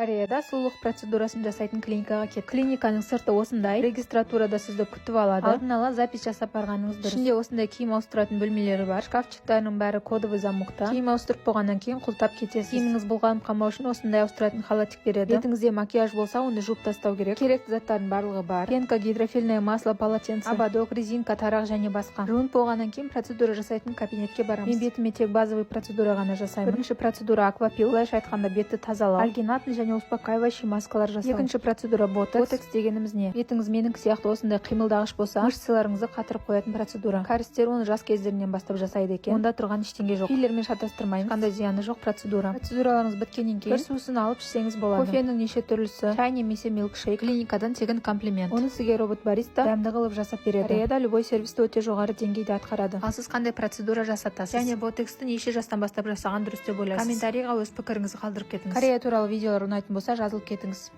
Кореяда сұлулық процедурасын жасайтын клиникаға кеттік. Клиниканың сырты осындай. Регистратурада сізді күтіп алады. Алдын ала запись жасап барғаныңыз дұрыс. Ішінде осындай киім ауыстыратын бөлмелері бар. Шкафчиктарының бәрі кодовый замокта. Киім ауыстырып болғаннан кейін құлыптап кетесіз. Киіміңіз былғанып қалмау үшін осындай ауыстыратын халатик береді. Бетіңізде макияж болса, оны жуып тастау керек. Керекті заттардың барлығы бар: пенка, гидрофильное масло, полотенце, ободок, резинка, тарақ және басқа. Жуынып болғаннан кейін процедура жасайтын кабинетке барамыз. Мен бетіме тек базовый процедура ғана жасаймын. Бірінші процедура — аквапил, былайша айтқанда, бетті тазалау, альгинатный және успокаивающий маскалар жасау. Екінші процедура — ботокс. Ботокс дегеніміз не? Бетіңіз менікі сияқты осындай қимылдағыш болса, мышцаларыңызды қатырып қоятын процедура. Кәрістер оны жас кездерінен бастап жасайды екен. Онда тұрған ештеңе жоқ, филлермен шатастырмаймыз, ешқандай зияны жоқ процедура. Процедураларыңыз біткеннен кейін бір сусын алып ішсеңіз болады. Кофенің неше түрлісі, чай немесе милкшейк. Клиникадан тегін комплимент. Оны сізге робот бариста дәмді қылып жасап береді. Кореяда любой сервисті өте жоғары деңгейде атқарады. Ал сіз қандай процедура жасатасыз және ботоксты неше жастан бастап жасаған дұрыс деп ойлайсыз? Комментарийға өз пікіріңізді қалдырып кетіңіз. Корея туралы видеолар ұнайтын болса, жазылып кетіңіз.